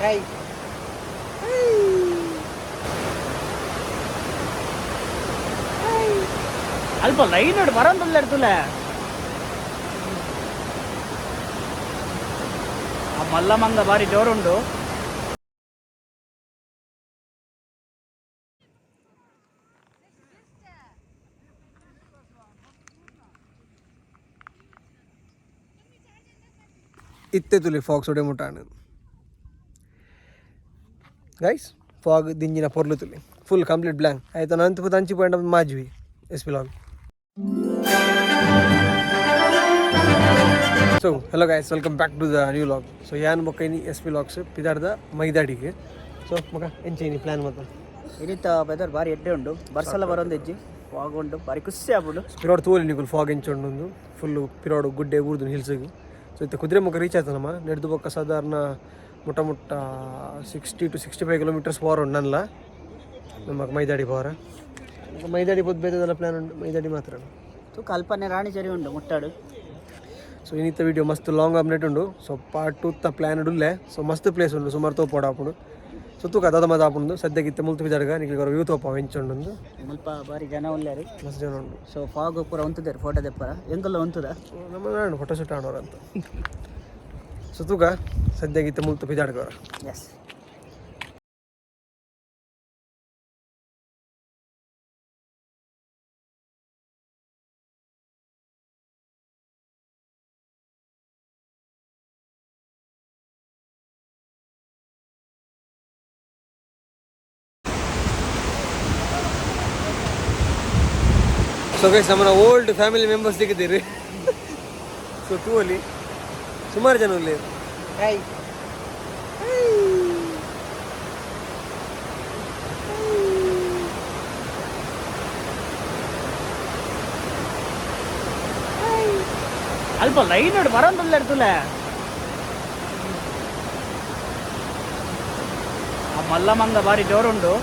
Hi. ಅಲ್ಪ line ನೋಡಿ ಬರೋಂದಿಲ್ಲ ಇರ್ತಲ್ಲ. ಆ ಮಲ್ಲ ಮಂಗ ಬಾರಿ ಜೋರುಂಡು. ಇತ್ತೆ ತುಲಿ ಫಾಗ್ ಸೊಡೆ ಮುಟ್ಟಾಣ ಗೈಸ್. ಫಾಗ್ ದಿಂಜಿನ ಪೊರ್ಲು ತುಲಿ, ಫುಲ್ ಕಂಪ್ಲೀಟ್ ಬ್ಲ್ಯಾಂಕ್ ಆಯ್ತು. ನಂತು ಅಂಚಿ point ಮಾಜ್ವಿ S P log. So hello guys, welcome back to the new vlog. So ಯಾನ್ ಬೊಕ್ಕ ಇನಿ ಎಸ್ ಪಿ ಲಾಗ್ಸ್ ಪಿದಾರ್ದ ಮೈದಾಡಿಗೆ. ಸೊ ಮಗ, ಎಂಚ ಇನಿ ಪ್ಲಾನ್ ಮಾತ? ಇನ್ನಿತ್ತ ವೆದರ್ ಬಾರಿ ಎಡ್ಡೆ ಉಂಡು, ಬರ್ಸಲ ಬರೋಂದು ಹೆಜ್ಜಿ, ಫಾಗ್ ಉಂಡು, ಬಾರಿ ಖುಷಿ ಆಪುಂಡು. ಪಿರೋಡ್ ತೂಲಿ ನಿಕುಲು ಫಾಗ್ ಎಂಚುಂಡು. ಫುಲ್ಲು ಪಿರೋಡು ಗುಡ್ಡೆ ಊರ್ದು ಹಿಲ್ಸ್ಗೆ. ಸೊ ಇತ್ತೆ ಕುದುರೆ ಮುಖ ರೀಚ್ ಆಯ್ತು ನಮ್ಮ. ನೆಡ್ದು ಬೊಕ್ಕ ಸಾಧಾರಣ ಮುಟ್ಟ ಮುಟ್ಟ 60 to 65 kilometers power ಉಂಡು ನನ್ಲ ನಮ್ಮ ಮೈದಾಡಿ ಪವರ. ಮೈದಾಡಿ ಪೊದ್ದು ಬೇತದಲ್ಲ ಪ್ಲಾನ್ ಉಂಡು, ಮೈದಾಡಿ ಮಾತ್ರ. ತೂಕ ಅಲ್ಪನೆ ರಾಣಿ ಚರಿ ಉಂಡು ಮುಟ್ಟಾಡು. ಸೊ ಇನ್ನಿತ್ತ ವಿಡಿಯೋ ಮಸ್ತ್ ಲಾಂಗ್ ಅಪ್ಡೇಟ್ ಉಂಡು. ಸೊ ಪಾರ್ಟ್ ಟೂ ತ ಪ್ಲಾನ್ ಉಳ್ಳೆ. ಸೊ ಮಸ್ತ್ ಪ್ಲೇಸ್ ಉಂಡು, ಸುಮಾರು ತೋಪೋಡ ಆಪುಂಡು. ಸೊ ತೂಕ ದಾದ ಮದ ಆಪುಂಡು. ಸದ್ಯಕ್ಕೆ ಇತ್ತೆ ಮುಲ್ತು ಬಿಜಾಡ್ಗ ನಿಕ್ಲೆ ವ್ಯೂ ತೋಪ ಎಂಚುಂಡು. ಮುಲ್ಪ ಬಾರಿ ಜನ ಉಲ್ಲಾರಿ. ಮಸ್ತ್ ಜನ ಉಂಡು. ಸೊ ಫಾಗ್ ಪೂರ ಉಂತುದೇರು, ಫೋಟೋ ದೆಪ್ಪರ. ಎಂಕಲ್ಲ ಉಂತುದ? ನಮ್ಮ ನಾನು ಫೋಟೋ ಶೂಟ್ ಆಡೋರು ಅಂತ. ಸೊ ತೂಕ, ಸದ್ಯಕ್ಕೆ ಮುಲ್ತು ಬಿಜಾಡ್ಗವ್ರ. ಎಸ್. ಸೊ ಗೈಸ್, ನಮ್ಮನ್ನ ಓಲ್ಡ್ ಫ್ಯಾಮಿಲಿ ಮೆಂಬರ್ಸ್ ಸಿಕ್ಕಿದ್ದೀರಿ. ಸೊ ತೂವಲಿ, ಸುಮಾರು ಜನ ಇಲ್ಲಿ. ಹಾಯ್. ಅಲ್ಪ ಲೈನ್ ನೋಡಿ ಬರೋಂದಿಲ್ಲ ಇರ್ತಲ್ಲ. ಆ ಮಲ್ಲ ಮಂಗ ಬಾರಿ ಜೋರುಂಡು.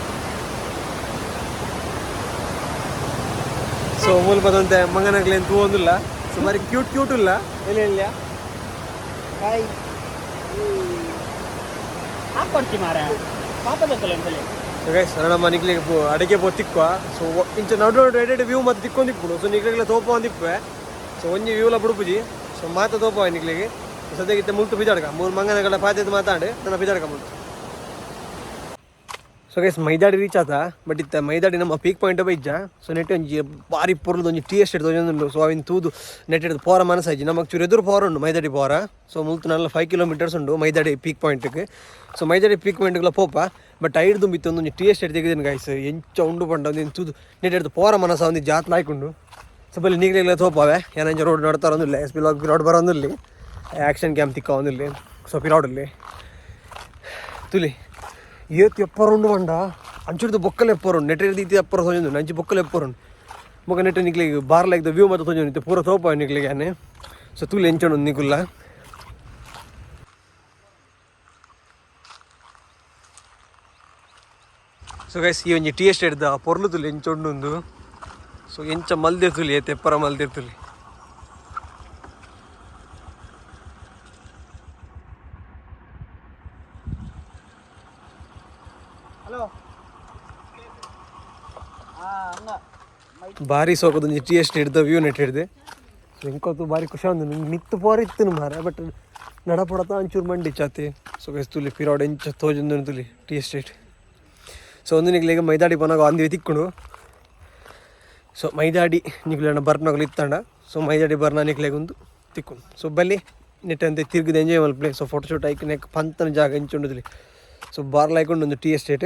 ಸೊ ಮೂಲ ಪದಂತೆ ಮಂಗನಗ್ಲೇನು ತೂವೊಂದಿಲ್ಲ. ಸುಮಾರು ಕ್ಯೂಟ್ ಕ್ಯೂಟ್ ಇಲ್ಲ ಇಲ್ಲ ಇಲ್ಲ. ಹಾಯ್. ಹಾಕೊಡ್ತಿ ಮಾರ ಪಾಪದಕ್ಕಲ್ಲ ಎಂತಲೇ. ಸೊ ಗೈಸ್, ನಮ್ಮ ನಿಕ್ಲಿಗೆ ಅಡಿಗೆ ಪೋ ತಿಕ್ಕುವ. ಸೊ ಇಂಚ ನಡು ನಡು ಎಡೆ ವ್ಯೂ ಮತ್ತೆ ತಿಕ್ಕೊಂದಿಪ್ಪುಡು. ಸೊ ನಿಕ್ಲಿಗೆ ತೋಪ ಒಂದಿಪ್ಪೆ. ಸೊ ಒಂಜಿ ವ್ಯೂಲ ಬುಡುಪುಜಿ. ಸೊ ಮಾತ ತೋಪ ನಿಕ್ಲಿಗೆ. ಸದ್ಯಕ್ಕೆ ಮುಲ್ತು ಬಿಜಾಡ್ಕ ಮೂರು ಮಂಗನಗಳ ಪಾತ್ಯದ ಮಾತಾಡು ನನ್ನ ಬಿಜಾಡ್ಕ ಮುಲ್ತು. ಸೊ ಗೈಸ್, ಮೈದಾಡಿ ರೀಚ್ ಆತ. ಬಟ್ ಇತ್ತ ಮೈದಾಡಿ ನಮ್ಮ ಪೀಕ್ ಪಾಯಿಂಟ್ ಬೈಜ. ಸೊ ನೆಟ್ ಒಂಜಿ ಬಾರಿ ಪೊರ್ಲುದ ಒಂಜಿ ಟೀ ಎಸ್ಟೇಟ್ ತೋಜೊಂದುಂಡು. ಸೊ ಅವಿನ ತೂದು ನೆಟ್ ಹಿಡ್ದು ಪೋರ ಮನಸ್ಸಾಯ್ಜಿ ನಮಗೆ. ಚೂರು ಎದುರು ಪೋರ ಉಂಡು ಮೈದಾಡಿ ಪೋರ. ಸೊ ಮುಲ್ತು ನಲ್ಲ 5 ಕಿಲೋಮೀಟರ್ಸ್ ಉಂಡು ಮೈದಾಡಿ ಪೀಕ್ ಪಾಯಿಂಟ್ಗೆ. ಸೊ ಮೈದಾಡಿ ಪೀಕ್ ಪಾಯಿಂಟ್ಗೆಲ್ಲ ಪೋಪ. ಬಟ್ ಐಡ್ದು ಮಿತ್ತು ಒಂದೊಂಜಿ ಟೀ ಎಸ್ಟೇಟ್ ತೆಗೆದಿನ ಗೈಸ್. ಎಂಚ ಉಂಡು ಪಂಡ ಒಂದಿನ ತೂದು ನೆಟ್ ಹಿಡ್ದು ಪೋರ ಮನಸ್ಸ ಒಂದು ಜಾತ್ ಲಾಯ್ಕುಂಡು. ಸೊ ಬಲ್ಲಿ ನೀಗ್ಲೆಲ್ಲ ತೋಪಾವೆ. ಏನಂಜ ರೋಡ್ ನಡ್ತಾರೊಂದಿಲ್ಲ, ಎಸ್ ಪಿ ಲಾಗ್ ರೋಡ್ ಬರೋಂದಿಲ್ಲ, ಆ್ಯಕ್ಷನ್ ಕ್ಯಾಂಪ್ ತಿಕ್ಕ ಒಂದಿಲ್ಲ. ಸೊ ಪಿರಾಡಲ್ಲಿ ತುಲಿ ಏತ್ ಎಪ್ಪರುಂಡು ಪಂಡ ಅಂಚಿಡ್ದು ಬೊಕ್ಕಲೆ ಎಪ್ಪರುಂಡು. ನೆಟ್ ರೀತಿ ಎಪ್ಪರ ತೋಜೊಂದು, ಅಂಚಿ ಬೊಕ್ಕಲೆ ಎಪ್ಪರುಂಡು. ಮೊಕ ನೆಟ್ ನಿಕ್ಲಿಗೆ ಬಾರ್ ಲೈಕ್ ವ್ಯೂ ಮತ್ತೆ ತೋಜೊಂದು, ಪೂರ ತೋಪ ನಿಕ್ಲಿಗೆ ಆನೆ. ಸೊ ತೂಲಿ ಎಂಚುಂಡು ನಿಕುಲ್ಲ. ಸೊ ಗೈಸ್, ಈ ಒಂಜಿ ಟೀ ಎಸ್ಟೇಟ್ ದ ಪೊರ್ಲು ತುಲಿ ಎಂಚುಂಡು. ಸೊ ಎಂಚ ಮಲ್ದಿರ್ತುಲಿ, ಏತ್ ಎಪ್ಪರ ಮಲ್ದಿರ್ತುಲಿ. ಹಲೋ, ಹಂಗ. ಬಾರಿ ಸೋಕದೊಂಜಿ tea estate the view net ಹಿಡ್ದೆ. ಸೊ ಎಂಕೊತ್ತು ಬಾರಿ ಖುಷಿ ಒಂದು ಮಿತ್ತು ಪೋರ ಇತ್ತು ಮಾರ. ಬಟ್ ನಡಪಡತ ಅಂಚೂರು ಮಂಡಿ ಚಾತಿ. ಸೊ ಗೈಸ್, ತುಲಿ ಪಿರಾಡ್ ಎಂಚ ತೋಜೊಂದು ತುಲಿ ಟೀ ಎಸ್ಟೇಟ್. ಸೊ ಒಂದು ನಿಕ್ಲೆಗ್ ಮೈದಾಡಿ ಪೋನಾಗ ಅಂದಿವಿ ತಿಕ್ಕುಂಡು. ಸೊ ಮೈದಾಡಿ ನಿಕ್ಲೆನ ಬರ್ನಗಲು ಇತ್ತಂಡ, ಸೊ ಮೈದಾಡಿ ಬರ್ನ ನಿಕ್ಲೆಗ್ ಒಂದು ತಿಕ್ಕುಂಡು. ಸೊ ಬಲ್ಲಿ ನೆಟ್ ಅಂತೆ ತಿರ್ಗಿದ ಎಂಜಾಯ್ ಮಲ್ಪಲೆ. ಸೊ ಫೋಟೋ ಶೂಟ್ ಐಕ್ ನೆಕ್ ಪಂತನ ಜಾಗ ಎಂಚುಂಡು. ಸೊ ಬಾರ್ ಲೈಕ್ ಒಂದು ಟೀ ಎಸ್ಟೇಟ್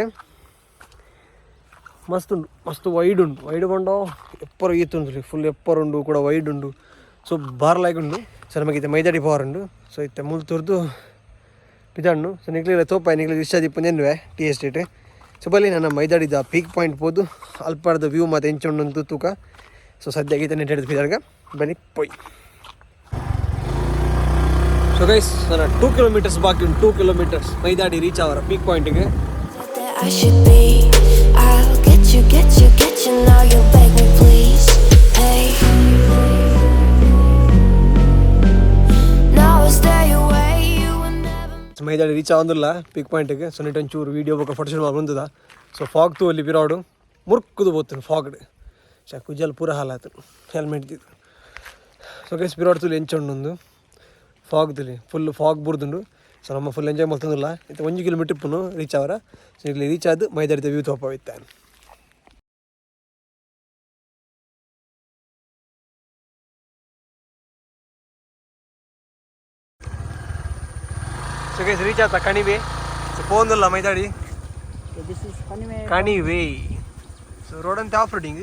ಮಸ್ತ್ ಉಂಡು, ಮಸ್ತ್ ವೈಡ್ ಉಂಡು. ವೈಡ್ ಪಂಡ ಎಪ್ಪರ ಈತುಂಡು, ಫುಲ್ ಎಪ್ಪರ್ ಉಂಡು ಕೂಡ ವೈಡ್ ಉಂಡು. ಸೊ ಬಾರ್ ಲೈಕ್ ಉಂಡು. ಸೊ ನಮಗೆ ಇತ್ತೆ ಮೈದಾಡಿ ಪವರ್ ಉಂಡು. ಸೊ ಇತ್ತೆ ಮುಲ್ತುರ್ದು ಪಿದಾಂಡು. ಸೊ ನಿಕ್ಲೆಗ್ ತೋಪ, ನಿಕ್ಲೆಗ್ ಇಷ್ಟ ದಿಪ್ಪು ನೆನ್ವೆ ಟೀ ಎಸ್ಟೇಟ್. ಸೊ ಬಲ್ಲಿ ನನ್ನ ಮೈದಾಡಿದ ಪೀಕ್ ಪಾಯಿಂಟ್ ಪೋದು ಅಲ್ಪಾರ್ದ ವ್ಯೂ ಮತ್ತು ಎಂಚುಂಡು ತೂಕ. ಸೊ ಸದ್ಯಕ್ಕೆ ಇತ್ತೆ ನೆಟ್ ಹಿಡಿದು ಪಿದಾಡ್ಗ ಬನ್ನಿ ಪೋಯ್. ಸೊ ಗೈಸ್, ನನ್ನ 2 ಕಿಲೋಮೀಟರ್ಸ್ ಬಾಕಿ ಉಂಟು. 2 ಕಿಲೋಮೀಟರ್ಸ್ ಮೈದಾಡಿ ರೀಚ್ ಅವರ peak ಪಾಯಿಂಟ್ಗೆ. That I should be. I'll get you, get you, get you. Now you beg me, please. Hey. Now I stay away. You were never. ಮೈದಾಡಿ ರೀಚ್ ಆವೊಂದುಲ್ಲ peak ಪಾಯಿಂಟ್ಗೆ. So ನೆಟ್ ಒಂಚೂರು video ಬೊಕ್ಕ photo shoot ಬಂದದ. ಸೊ fog ತೂವಲ್ಲಿ ಪಿರಾಡು ಮುರ್ಕುದು ಪೋತುಂಡು ಫಾಗ್ಡ್. ಕುಜಲ್ ಪೂರ ಹಾಲಾತು helmet ದೀದ್. ಸೊ ಗೈಸ್, ಪಿರಾಡ್ ತೂಲಿ ಎಂಚ ಉಂಡು ಫಾಗ್ ತುಲಿ, ಫುಲ್ ಫಾಗ್ ಬುರ್ದುಂಡು. ಸೊ ನಮ್ಮ ಫುಲ್ ಎಂಜಾಯ್ ಮಲ್ತೊಂದುಲ್ಲ. ಇತ್ತೆ 1 ಕಿಲೋಮೀಟರ್ ಇಪ್ಪುನು ರೀಚ್ ಅವರ. ಸೊ ಇಲ್ಲಿ ರೀಚ್ ಆದ್ ಮೈದಾಡಿದ ವ್ಯೂ ತೋಪ ಇತ್ತೆ. ಸೊ ಗೈಸ್, ರೀಚ್ ಆತ ಕಣಿವೆ. ಸೊ ಪೋಂದುಲ್ಲ Maidadi. So this is Kanive. Kanive. So road ಅಂತ ಆಫ್ ರೋಡಿಂಗ್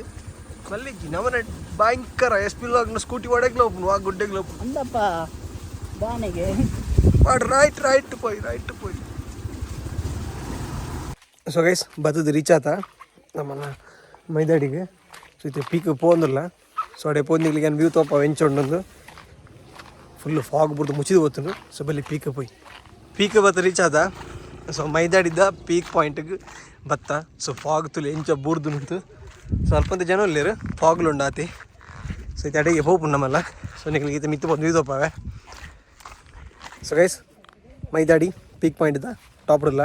ಮಲ್ಲಿಜ್ಜಿ ನಮನ ಭಯಂಕರ ಎಸ್ ಪಿ ಸ್ಕೂಟಿ ಒಡೆಗ್ಲ ಓಪನ್ ವಾ ಗುಡ್ಡೆಗ್ಲ ಓಪನ್. ಅಂದಪ್ಪ ದಾನೆಗೆ. ಬಟ್ ರೈಟ್ ರೈಟ್ ಪೋಯ್, ರೈಟ್ ಪೋಯ್. ಸೊ ಗೈಸ್, ಬತ್ತದ ರೀಚ್ ಆತ ನಮ್ಮನ್ನ ಮೈದಾಡಿಗೆ. ಸೊ ಇತ್ತೆ ಪೀಕ್ ಪೋಂದುಲ್ಲ. ಸೊ ಅಡೆ ಪೋಂದಿಗ್ಲಿಗೆ ವ್ಯೂ ತೋಪ ಎಂಚ ಉಂಡೊಂದು. ಫುಲ್ ಫಾಗ್ ಬುಡ್ದು ಮುಚ್ಚಿದು ಪೋತುಂಡು. ಸೊ ಬಲ್ಲಿ ಪೀಕ್ ಪೋಯ್. ಪೀಕ್ ಬತ್ತ ರೀಚ್ ಆದ. ಸೊ ಮೈದಾಡಿದ್ದ ಪೀಕ್ ಪಾಯಿಂಟ್ಗೆ ಬತ್ತ. ಸೊ ಫಾಗ್ ತುಲಿ ಎಂಚ ಬೂರ್ದು ನಿಂತು. ಸೊ ಅಲ್ಪಂತ ಜನ ಉಲ್ಲೇರು, ಫಾಗ್ಲು ಉಂಡು ಆತಿ. ಸೊ ಇತ್ತೆ ಅಡೆಗೆ ಪೋಪುಂಡು ನಮ್ಮಲ್ಲ. ಸೊ ನಿಕ್ಲಿಗೆ ಇತ್ತೆ ಮಿತ್ತು ಪೋದು ವ್ಯೂ ತೋಪಾವೆ. So guys, Maidadi peak point the top ಉಲ್ಲ.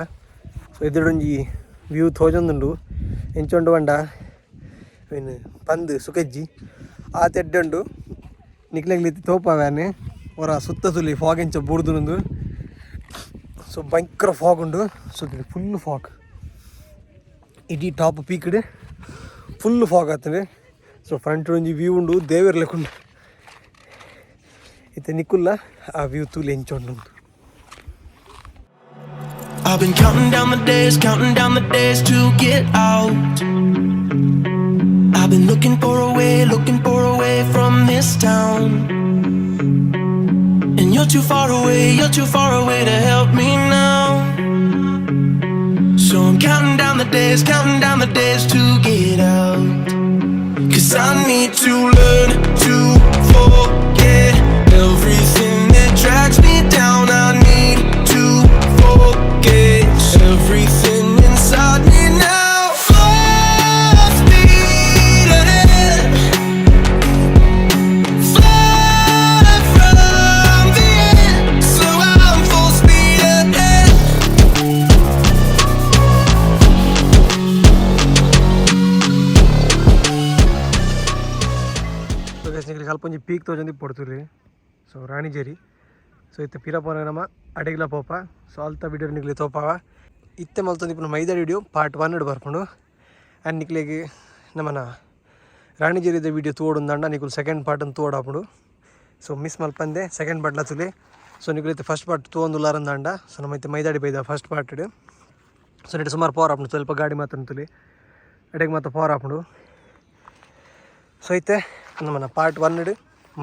ಸೊ ಎದುರೊಂಜಿ ವ್ಯೂ ತೋಜೊಂದುಂಡು. ಎಂಚ ಉಂಡು ಪಂಡ ಐನ್ ಪಂದ್ ಸುಕೆಜ್ಜಿ ಆತ್ ಎಡ್ಡೆ ಉಂಡು. ನಿಕ್ಲೆಗ್ಲ ಇತ್ತೆ ತೋಪಾವ್ಯಾನೆ ಒರ ಸುತ್ತ ತುಲಿ ಫಾಗ್ ಎಂಚ ಬೂರ್ದುಂಡು. ಸೊ ಭಯಂಕರ ಫಾಗ್ ಉಂಡು. ಸೊ ಫುಲ್ ಫಾಗ್, ಇಡೀ ಟಾಪ್ ಪೀಕ್ಡ್ ಫುಲ್ ಫಾಗ್ ಆಗ್ತದೆ. ಸೊ ಫ್ರಂಟ್ ಒಂಜಿ ವ್ಯೂ ಉಂಡು, ದೇವೆರ್ ಲೆಕ್ಕ ಉಂಡು. ಇತ್ತೆ ನಿಕುಲ್ಲ ಆ ವ್ಯೂ ತೂಲೆ ಎಂಚ ಉಂಡು. I've been counting down the days, counting down the days to get out. I've been looking for a way, looking for a way from this town. And you're too far away, you're too far away to help me now. So I'm counting down the days, counting down the days to get out. 'Cause I need to learn to forget everything that drags me down. I need to forget everything inside me now. Full speed ahead. Far from the end. So I'm full speed ahead. So guys, ನಿಕ್ಲಿಗೆ ಅಲ್ಪ ಒಂಜಿ peak ತೋಜೊಂದು ಪೊಡ್ತುರಿ. ಸೊ ರಾಣಿಜೇರಿ. ಸೊ ಇತ್ತೆ ಪಿರ ಪೋನ ನಮ ಅಡೆಗ್ಲ ಪೋಪ. ಸೊ ಅಲ್ತ video ನಿಕ್ಲೆ ತೋಪಾವ. ಇತ್ತೆ ಮಲ್ತೊಂದು ಇಪ್ಪುನ ಮೈದಾಡಿ ವಿಡಿಯೋ ಪಾರ್ಟ್ 1 ಬರ್ಪುಂಡು. ಆ್ಯಂಡ್ ನಿಕ್ಲೆಗ್ ನಮನ ರಾಣಿಜೇರಿದ ವಿಡಿಯೋ ತೋಡುಂದಂಡ ನಿಕುಲು ಸೆಕೆಂಡ್ ಪಾರ್ಟ್ ತೋಡಾಪುಂಡು. ಸೊ ಮಿಸ್ ಮಲ್ಪಂದೆ ಸೆಕೆಂಡ್ ಪಾರ್ಟ್ಲ ತುಲೆ. ಸೊ ನಿಕುಲು ಇತ್ತೆ ಫಸ್ಟ್ ಪಾರ್ಟ್ ತೂವೊಂದುಲ್ಲಾರಂದಾಂಡ, ಸೊ ನಮ್ಮ ಇತ್ತೆ ಮೈದಾಡಿ ಬೈದ ಫಸ್ಟ್ ಪಾರ್ಟ್. ಸೊ ನೆಟ್ ಸುಮಾರು ಪವರ್ ಆಪುಂಡು. ಸ್ವಲ್ಪ ಗಾಡಿ ಮಾತ್ರ ತುಲೆ, ಅಡೆಗೆ ಮಾತ್ರ ಪವರ್ ಆಪುಂಡು. ಸೊ ಇತ್ತೆ ನಮ್ಮನ ಪಾರ್ಟ್ 1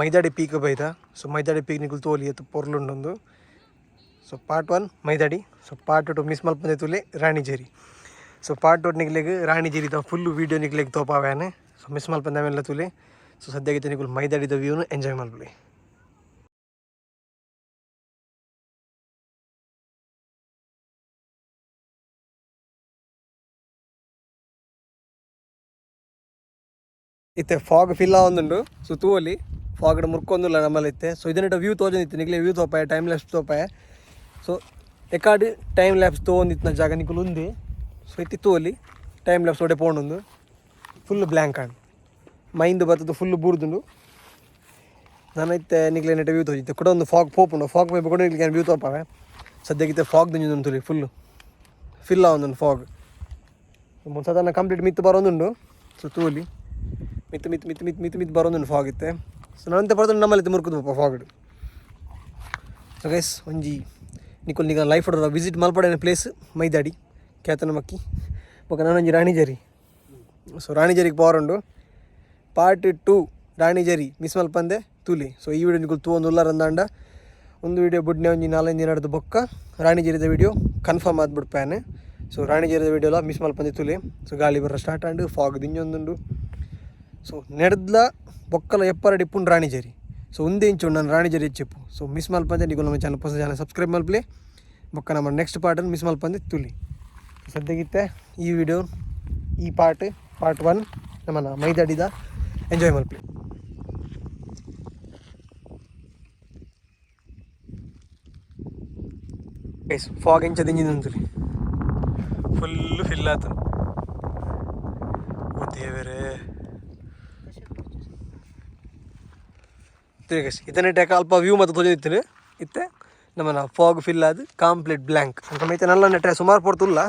ಮೈದಾಡಿ ಪೀಕ್ ಬೈದ. ಸೊ ಮೈದಾಡಿ ಪೀಕ್ ನಿಕುಲು ತೋಲಿ ಎತ್ತು ಪೊರ್ಲುಂಡೊಂದು. ಸೊ ಪಾರ್ಟ್ 1 ಮೈದಾಡಿ. ಸೊ ಪಾರ್ಟ್ 2 ಮಿಸ್ ಮಲ್ಪಂದೆ ತುಲೆ ರಾಣಿಜೇರಿ. ಸೊ ಪಾರ್ಟ್ 2 ನಿಕ್ಲೆಗ್ ರಾಣಿಜೇರಿದ ಫುಲ್ ವೀಡಿಯೋ ನಿಕ್ಲೆಗ್ ತೋಪಾವ್ಯಾನೆ. ಸೊ ಮಿಸ್ ಮಲ್ಪಂದೆ ಅವೆಲ್ಲ ತುಲೆ. ಸೊ ಸದ್ಯಕ್ಕೆ ನಿಕುಲು ಮೈದಾಡಿದ ವ್ಯೂನು ಎಂಜಾಯ್ ಮಲ್ಪುಲೆ. ಇತ್ತೆ ಫಾಗ್ ಫಿಲ್ ಆವೊಂದುಂಡು. ಸೊ ತೂವೊಲಿ, ಫಾಗ್ ಮುರ್ಕೊಂದುಲ್ಲ ನಮ್ಮಲ್ಲಿ ಇತ್ತೆ. ಸೊ ಇದನ್ನಿಟ್ಟ ವ್ಯೂ ತೋಜೊಂದಿತ್ತು ನಿಕ್ಲೆ ವ್ಯೂ ತೋಪಾಯ, ಟೈಮ್ ಲ್ಯಾಪ್ಸ್ ತೋಪಾಯ. ಸೊ ಎಕಾಡ್ ಟೈಮ್ ಲ್ಯಾಪ್ಸ್ ತೋವೊಂದಿತ್ತಿನ ಜಾಗ ನಿಕುಲು ಉಂದೆ. ಸೊ ಇತ್ತೆ ತೂವೊಲಿ, ಟೈಮ್ ಲ್ಯಾಪ್ಸ್ ಒಡೆ ಪೋಂಡೊಂದು. ಫುಲ್ ಬ್ಲ್ಯಾಂಕ್ ಆಂಡ್ ಮೈಂದ್ ಬತ್ತದು ಫುಲ್ ಬೂರ್ದುಂಡು. ನಾನು ಇತ್ತೆ ನಿಕ್ಲೆ ನೆಟ ವ್ಯೂ ತೋಜಿತ್ತೆ. ಕೂಡ ಒಂದು ಫಾಗ್ ಪೋಪುಂಡು. ಫಾಗ್ ಪೋಪು ಕೂಡ ನಿಕ್ಲೆ ವ್ಯೂ ತೋಪಾವೆ. ಸದ್ಯಕ್ಕೆ ಫಾಗ್ ದಿಂಜೊಂದು ತುಲಿ, ಫುಲ್ ಫಿಲ್ ಆವೊಂದುಂಡು ಫಾಗ್. ಸಾಧಾರಣ ಕಂಪ್ಲೀಟ್ ಮಿತ್ತು ಬರೋದುಂಡು. ಸೊ ತೂಲಿ, ಮಿತ್ತು ಮಿತ್ತು ಮಿತ್ತು ಮಿತ್ತು ಮಿತ್ತು ಮಿತ್ತು ಬರೋದುಂಡು ಫಾಗ್ ಇತ್ತೆ. ಸೊ ನನ್ನಂತೆ ಬರೋದು ನಮ್ಮಲ್ಲಿ ಮುರ್ಕುದು ಪೋಪ ಫಾಗ್. ಸೊ ಗೈಸ್, ಒಂಜಿ ನಿಕುಲ್ ನಿಗ ಲೈಫ್ ವಿಸಿಟ್ ಮಲ್ಪಡಿನ ಪ್ಲೇಸ್ ಮೈದಾಡಿ, ಕೇತನ ಮಕ್ಕಿ ಬೊಕ ನಾನೊಂಜಿ ರಾಣಿಜೇರಿ. ಸೊ ರಾಣಿಜೇರಿಗೆ ಪವರ್ ಉಂಡು. ಪಾರ್ಟ್ 2 ರಾಣಿಜೇರಿ ಮಿಸ್ ಮಲ್ಪಂದೆ ತೂಲಿ. ಸೊ ಈ ವಿಡಿಯೋ ನಿಕುಲು ತೂವೊಂದು ಉಲ್ಲಾರಂದಾಂಡ, ಒಂದು ವಿಡಿಯೋ ಬುಡ್ನೆ ಒಂಜಿ ನಾಲೈದು ದಿನ ಬೊಕ್ಕ ರಾಣಿಜೇರಿದ ವಿಡಿಯೋ ಕನ್ಫರ್ಮ್ ಆದ್ಬಿಡ್ಪ್ಯಾನೆ. ಸೊ ರಾಣಿಜೇರಿದ ವಿಡಿಯೋಲ ಮಿಸ್ ಮಲ್ಪಂದೆ ತೂಲಿ. ಸೊ ಗಾಳಿ ಬರ ಸ್ಟಾರ್ಟ್ ಆಂಡ್, ಫಾಗ್ ದಿಂಜೊಂದುಂಡು. ಸೊ ನೆಡ್ದ್ಲ ಬೊಕ್ಕಲ ಎಪ್ಪರಡಿ ಇಪ್ಪುಂಡು ರಾಣಿಜೇರಿ. ಸೊ ಒಂದೇ ಇಂಚು ನಾನು ರಾಣಿಜೇರಿ చెప్పು. ಸೊ ಮಿಸ್ ಮಲ್ಪಂದೆ ನಿಕುಲು ನಮ್ಮ ಚಾನಲ್ ಹೊಸ ಚಾನಲ್ ಸಬ್ಸ್ಕ್ರೈಬ್ ಮಲ್ಪಲೆ. ಬೊಕ್ಕ ನಮ್ಮ ನೆಕ್ಸ್ಟ್ ಪಾರ್ಟನ್ನು ಮಿಸ್ ಮಲ್ಪಂದೆ ತುಲಿ. ಸದ್ಯಗಿತ್ತೆ ಈ ವಿಡಿಯೋ ಈ ಪಾರ್ಟ್ ಪಾರ್ಟ್ 1 ನಮ್ಮನ್ನ ಮೈದಾಡಿದ ಎಂಜಾಯ್ ಮಲ್ಪಲೆ. ಗೈಸ್, ಫಾಗ್ ಎಂಚ ದಿಂಜಿದಂತುಲಿ, ಫುಲ್ ಫಿಲ್ ಆತು. ಓ ದೇವರೇ! ಗೈಸ್, ಇದನ್ನೇ ಅಲ್ಪ ವ್ಯೂ ಮತ್ತು ತೋಜಿತ್ತು. ಇತ್ತೆ ನಮ್ಮನ ಫಾಗ್ ಫಿಲ್ ಆದ್ ಕಂಪ್ಲೀಟ್ ಬ್ಲ್ಯಾಂಕ್. ಅಂಕ ನಲ್ಲ ನೆಟ್ಟೆ ಸುಮಾರು ಪೊರ್ತುಲ್ಲ.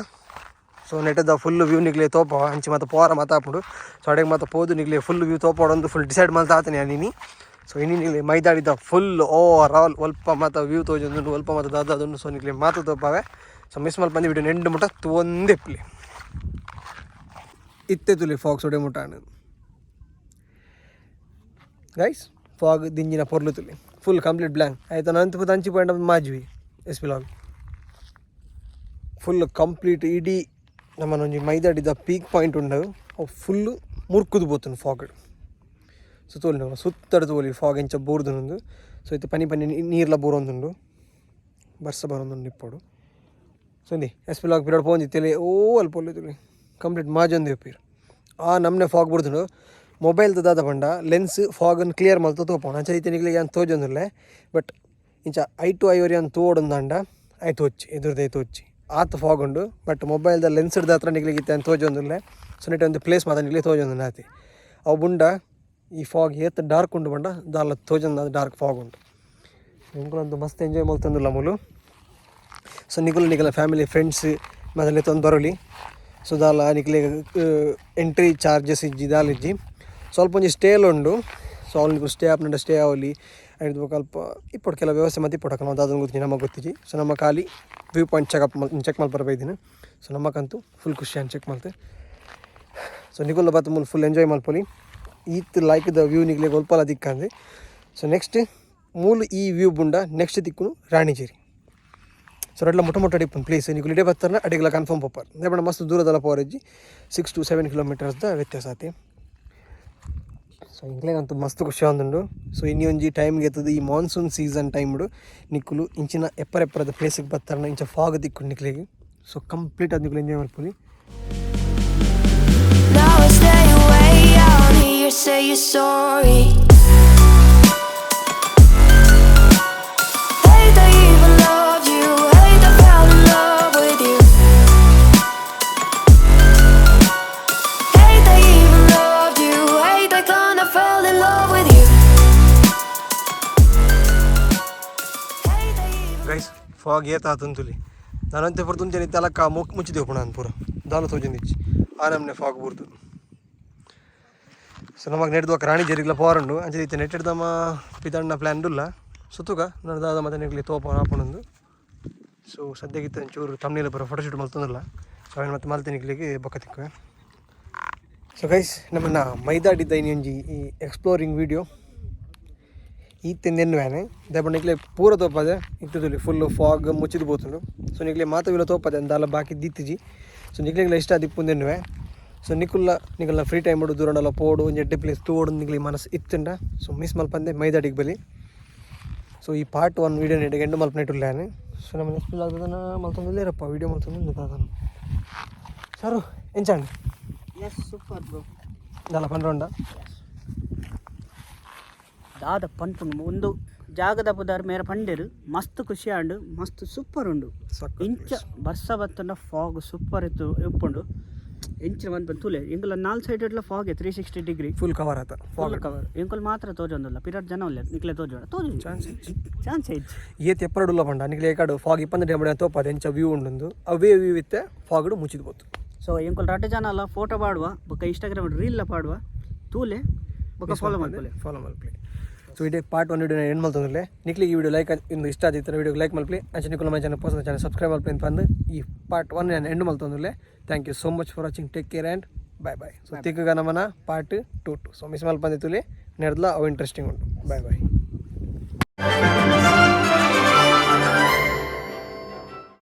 ಸೊ ನೆಟ್ಟದ ಫುಲ್ ವ್ಯೂ ನಿಗ್ಲೆ ತೋಪ ಅಂಚಿ ಮತ್ತೆ ಪೋರ ಮಾತಾಪುಂಡು. ಸೊ ಅಡೆಗೆ ಮತ್ತೆ ಪೋದು ನಿಗ್ಲೆ ಫುಲ್ ವ್ಯೂ ತೋಪಾಡೊಂದು ಫುಲ್ ಡಿಸೈಡ್ ಮಲ್ತ ಆತನೆ ನೀನಿ. ಸೊ ಇನಿ ನಿಗ್ಲೆ ಮೈದಾಡಿದ ಫುಲ್ ಓವರ್ ಆಲ್ ಒಲ್ಪ ಮಾತ ವ್ಯೂ ತೋಜೊಂದುಂಡು, ಒಲ್ಪ ಮಾತ ದಾದಾದುಂಡು. ಸೊ ನಿಗ್ಲೆ ಮಾತ ತೋಪಾವೆ. ಸೊ ಮಿಸ್ ಮಲ್ಪಂದಿ ವಿಡಿಯೋ ಎಂಡ್ ಮುಟ ತೂವೊಂದೇ ಇಪ್ಪುಲೆ. ಇತ್ತೆ ತುಲಿ ಫಾಗ್ ಸೊಡೆ ಮುಟಾನು. ಗೈಸ್, ಫಾಗ್ ದಿಂಜಿನ ಪೊರ್ಲು ತುಲಿ, ಫುಲ್ ಕಂಪ್ಲೀಟ್ ಬ್ಲ್ಯಾಂಕ್ ಆಯ್ತು. ನಂತ ಪೂತ ಅಂಚಿ ಪಾಯಿಂಟ್ ಮಾಜ್ವಿ ಎಸ್ ಪಿಲಾಗ್ ಫುಲ್ ಕಂಪ್ಲೀಟ್. ಇಡೀ ನಮ್ಮನ ಒಂಜಿ ಮೈದಾಡಿದ ಪೀಕ್ ಪಾಯಿಂಟ್ ಉಂಡು, ಅವು ಫುಲ್ ಮುರ್ಕುದು ಪೋತುಂಡು ಫಾಗ್. ಸೊ ತೋಲಿ, ನಾವು ಸುತ್ತಡ ತೋಲಿ ಫಾಗ್ ಎಂಚ ಬೂರ್ದುಂಡು. ಸೊ ಇತ್ತೆ ಪನಿ ಪನಿ ನೀರ್ಲ ಬೂರೊಂದುಂಡು, ಬರ್ಸ ಬರೊಂದುಂಡು ಇಪ್ಪೊಡು. ಸೊ ಇಂದಿ ಎಸ್ ಪಿ ಲಾಗ್ ಪಿರಿಯಡ್ ಪೋಂಜಿ ತೆಲೆ ಓ ಅಲ್ಪ ತುಲಿ ಕಂಪ್ಲೀಟ್ ಮಾಜೊಂದು ಪೀರ್. ಆ ನಮ್ನೆ ಫಾಗ್ ಬುಡ್ದುಂಡು. ಮೊಬೈಲ್ ದಾದ ಪಂಡ ಲೆನ್ಸ್ ಫಾಗನ್ನು ಕ್ಲಿಯರ್ ಮಲ್ತು ತೋಪೋಣ. ಅಂಚ ಇತ್ತೆ ನಿಕ್ಲೆಗ್ ಯಾನ್ ತೋಜೊಂದುಲ್ಲೆ. ಬಟ್ ಇಂಚ I to I ಒರಿ ತೋಡೊಂದಾಂಡ ಆಯ್ತು, ತೋಚಿ ಎದುರ್ದು ತೋಚಿ ಆತ್ ಫಾಗ್ ಉಂಡು. ಬಟ್ ಮೊಬೈಲ್ದ ಲೆನ್ಸ್ ಹತ್ರ ನಿಕ್ಲೆಗ್ ಇತ್ತೆ ತೋಜೊಂದುಲ್ಲೆ. ಸೊ ನೆಟ್ ಒಂದು ಪ್ಲೇಸ್ ಮಾತ ನಿಕ್ಲೆಗ್ ತೋಜೊಂದುಂಡು ಆತಿ. ಅವು ಬುಂಡ ಈ ಫಾಗ್ ಏತ್ ಡಾರ್ಕ್ ಉಂಡು ಪಂಡ ದಾಲ ತೋಜೊಂದು ಡಾರ್ಕ್ ಫಾಗ್ ಉಂಡು. ಎಂಕುಲಂತೂ ಮಸ್ತ್ ಎಂಜಾಯ್ ಮಲ್ತೊಂದುಲ್ಲ ಮೂಲು. ಸೊ ನಿಕುಲು ನಿಕಲ ಫ್ಯಾಮಿಲಿ, ಫ್ರೆಂಡ್ಸ್ ಮೊದಲೇ ತೊಂದು ಬರೋಲಿ. ಸೊ ದಾಲ ನಿಕ್ಲೆಗ್ ಎಂಟ್ರಿ ಚಾರ್ಜಸ್ ಇಜ್ಜಿ, ದಾಲ ಇಜ್ಜಿ. ಸ್ವಲ್ಪ ಒಂಜಿ ಸ್ಟೇಲ್ ಉಂಡು. ಸೊ ಅವ್ಲು ನಿಕುಲು ಸ್ಟೇ ಆಪ್ನಂಡ ಸ್ಟೇ ಆವೊಲಿ. ಐಡ್ದ್ ಬೊಕ ಅಲ್ಪ ಇಪ್ಪೊಡು ಕೆಲವು ವ್ಯವಸ್ಥೆ ಮತ್ತೆ ಇಪ್ಪೊಡು. ಅಕಲ್ನ ದಾದ ಗೊತ್ತಿಜ್ಜಿ, ನಮಗೆ ಗೊತ್ತಿಜ್ಜಿ. ಸೊ ನಮ್ಮ ಖಾಲಿ ವ್ಯೂ ಪಾಯಿಂಟ್ ಚೆಕಪ್ ಚೆಕ್ ಮಲ್ಪರ ಬೈದಿನ. ಸೊ ನಮಕಂತೂ ಫುಲ್ ಖುಷಿ ಆಂಡ್ ಚೆಕ್ ಮಲ್ತೆ. ಸೊ ನಿಕುಲ್ಲ ಬತ್ತ ಮೂಲು ಫುಲ್ ಎಂಜಾಯ್ ಮಲ್ಪೊಲಿ. ಈತ್ ಲೈಕ್ the view ನಿಕ್ಲೆಗ್ ಒಲ್ಪಲ ದಿಕ್ಕಂದು. ಸೊ ನೆಕ್ಸ್ಟ್ ಮೂಲು ಈ ವ್ಯೂ ಬುಂಡ ನೆಕ್ಸ್ಟ್ ದಿಕ್ಕುನು ರಾಣಿಜೇರಿ. ಸೊ ರಡ್ಲ ಮುಟ್ಟ ಮುಟ್ಟ ಇಪ್ಪುನು ಪ್ಲೇಸ್. ನಿಕುಲು ಇಡೇ ಬತ್ತಾರನ ಅಡಿಗೆಲ ಕನ್ಫರ್ಮ್ ಪೋಪರ್. ದಾಯೆ ಮಸ್ತ್ ದೂರದಲ್ಲ ಪೋರೆಜ್ಜಿ, 6 ಟು 7 ಕಿಲೋಮೀಟರ್ಸ್ the ವ್ಯತ್ಯಾಸ ಆತಿ. ಸೊ ಇಂಕ್ಲೆಗಂತೂ ಮಸ್ತ್ ಖುಷಿ ಆವೊಂದುಂಡು. ಸೊ ಇನಿ ಒಂಜಿ ಟೈಮ್ಗೆ ಎತ್ತದು ಈ ಮಾನ್ಸೂನ್ ಸೀಸನ್ ಟೈಮ್ಡು ನಿಕ್ಕುಲು ಇಂಚಿನ ಎಪ್ಪರ ಎಪ್ಪರದ ಪ್ಲೇಸಿಗೆ ಬತ್ತಾರನ ಇಂಚ ಫಾಗ್ ದಿಕ್ಕು ನಿಕ್ಲೆಗ್. ಸೊ ಕಂಪ್ಲೀಟ್ ಅದು ನಿಕುಲು ಎಂಜಾಯ್ ಮಲ್ಪೊಲಿ. Now I stay away out here, say you're sorry. Hate I even loved you, hate I fell in love with you. Hate I even loved you, hate I kinda fell in love with you. Hate I even guys, fog ಏತ್ ಆತಂತುಲಿ. ನಾನಂತೆ ಪುರ ತುಂಚನೆ ತಲಕ್ಕ ಮುಕ್ ಮುಚ್ಚಿದೆವು ಪುಣ ಪೂರ ದಾಲ ತೋಜೊಂದಿಚ್ಚಿ. ಆ ನಮ್ನೆ fog ಬೂರ್ದು. ಸೊ ನಮಗೆ ನೆಡ್ದು ರಾಣಿ ಜರಿಗ್ಲ ಪೋರುಂಡು. ಅಂಚ ಇತ್ತೆ ನೆಟ್ಟಿಡ್ದಮ್ಮ ಪಿದಣ್ಣ ಪ್ಲ್ಯಾನ್ ಉಲ್ಲ. ಸುತ್ತುಗ ನನ್ನ ದಾದ ಮತ್ತೆ ನಿಕ್ಲೆ ತೋಪ ಆಪುನೊಂದು. ಸೊ ಸದ್ಯಕ್ಕೆ ಒಂಚೂರು ತಮ್ನೇಲ್ ಪೂರ ಫೋಟೋಶೂಟ್ ಮಲ್ತೊಂದುಲ್ಲ. ಸೊ ಅವೇನು ಮತ್ತೆ ಮಲ್ತೆ ನಿಕ್ಲೆಗ್ ಬೊಕ್ಕ ತಿಕ್ಕುವೆ. ಸೊ ಗೈಸ್, ನಮ್ಮನ್ನ ಮೈದಾಡಿದ್ದ ಇನಿ ಒಂಜಿ ಈ ಎಕ್ಸ್ಪ್ಲೋರಿಂಗ್ ವಿಡಿಯೋ ಈತೆಂದೆನ್ನುವೇನೆ. ದಾಯೆ ಪಂಡ ನಿಕ್ಲೆ ಪೂರ ತೋಪದೆ ಇತ್ತುದುಲಿ, ಫುಲ್ ಫಾಗ್ ಮುಚ್ಚಿದ್ ಪೋತುಂಡು. ಸೊ ನಿಕ್ಲೆ ಮಾತ ವಿಲ ತೋಪದೆ, ದಾಲ ಬಾಕಿ ದಿತ್ತಿಜಿ. ಸೊ ನಿಕ್ಲೆಗ್ಲ ಇಷ್ಟ ಆದಿಪ್ಪುಂದೆನ್ನುವೆ. ಸೊ ನಿಕುಲ್ಲ ನಿಕಲ್ನ ಫ್ರೀ ಟೈಮ್ ದೂರಂಡಲ ಪೋಡು, ಒಂಜಿ ಎಡ್ಡೆ ಪ್ಲೇಸ್ ತೋಡು ನಿಕ್ಲೆ ಮನಸ್ಸು ಇತ್ತುಂಡ, ಸೊ ಮಿಸ್ ಮಲ್ಪಂದೆ ಮೈದಾಡಿಗೆ ಬಲಿ. ಸೊ ಈ ಪಾರ್ಟ್ ಒನ್ ವೀಡಿಯೋ ನೆಟ್ ಎಂಡ್ ಮಲ್ಪನೆಟುಲ್ಲಾನೆ. ಸೊ ನಮ್ಮ ನೆಕ್ಸ್ಟ್ ಆಗ್ತದನ ಮಲ್ತೊಂದಿಲ್ಲೇರಪ್ಪ ವೀಡಿಯೋ ಮಲ್ತೊಂದು ದಾದನ ಸರು ಎಂಚಾಂಡ್? Yes, super bro. ದಾಲ ಪಂಡ್ರೋಂಡ? ದಾದ ಪನ್ಪುಂಡು, ಒಂದು ಜಾಗದ ಪುದರ್ ಮೇರ ಪಂಡೆರು. ಮಸ್ತ್ ಖುಷಿ ಆಂಡು, ಮಸ್ತ್ ಸೂಪರ್ ಉಂಡು. ಇಂಚ ಬರ್ಸ ಬತ್ತಂಡ ಫಾಗ್ ಸೂಪರ್ ಇತ್ತು ಇಪ್ಪುಂಡು. ಇಂಚಿನ ಬಂದು ತೂಲೆ, ಎಂಕುಲ ನಾಲ್ ಸೈಡ್ ಇಡ್ಲ ಫಾಗ್ 360 ಡಿಗ್ರಿ. ಫುಲ್ ಕವರ್ ಆತ. Full cover. ಎಂಕುಲು ಮಾತ್ರ ತೋಜೊಂದುಲ್ಲ, ಪಿರಟ್ ಜನ ಉಲ್ಲೆರ್. ನಿಕ್ಲೆ ತೋಜೋಡ ತೋಜು ಚಾನ್ಸ್. ಚಾನ್ಸ್ ಹೆಚ್ಚು. ಏತ್ ಎಪ್ಪರಡುಲ್ಲ ಪಂಡ ನಿಕ್ಲೆ ಏಕಾಡು ಫಾಗ್ ಇಪ್ಪಂದ ಟೈಮ್ ತೋಪದ ಎಂಚ ವ್ಯೂ ಉಂಡೊಂದು. ಅವೇ ವ್ಯೂ ಇತ್ತೆ ಫಾಗ್ಡು ಮುಚ್ಚಿದ್ ಪೋತು. ಸೊ ಎಂಕುಲು ರಡ್ಡು ಜನ ಅಲ್ಲ ಫೋಟೋ ಪಾಡುವ, ಬೊಕ್ಕ ಇನ್ಸ್ಟಾಗ್ರಾಮ್ ರೀಲ್ ಪಾಡುವ. ತೂಲೆ, ಬೊಕ್ಕ ಫಾಲೋ ಮಲ್ಪುಲೆ. ಫಾಲೋ ಮಲ್ಪುಲೆ. ಸೊ ಇದೇ ಪಾರ್ಟ್ ಒನ್ ವಿಡಿಯೋ ಎಂಡ್ ಮಲ್ತೊಂದುಲ್ಲೆ. ನಿಕ್ಲಿಗೆ ಈ ವಿಡಿಯೋ ಲೈಕ್ ಇಂದು ಇಷ್ಟ ಆದಿತ್ತರ ವಿಡಿಯೋ ಲೈಕ್ ಮಲ್ಪಲಿ. ಅಂಚ ನಿಕುಲ ಮೈ ಚಾನಲ್ ಪೋಸ ಚಾನಲ್ ಸಬ್ಸ್ಕ್ರೈಬ್ ಮಲ್ಪಲಿ ಅಂತ ಅಂದು ಈ ಪಾರ್ಟ್ ಒನ್ ನಾನು ಎಂಡ್ ಮಲ್ತೊಂದುಲ್ಲೆ. Thank you so much for watching. Take care and bye bye. So ತಿಕ್ಕಗ ನಮನ part two to. So miss ಮಲ್ಪಂದೆ ತುಲಿ ನೆಡ್ದಲ, ಅವು ಇಂಟ್ರೆಸ್ಟಿಂಗ್ ಉಂಟು. Bye boy.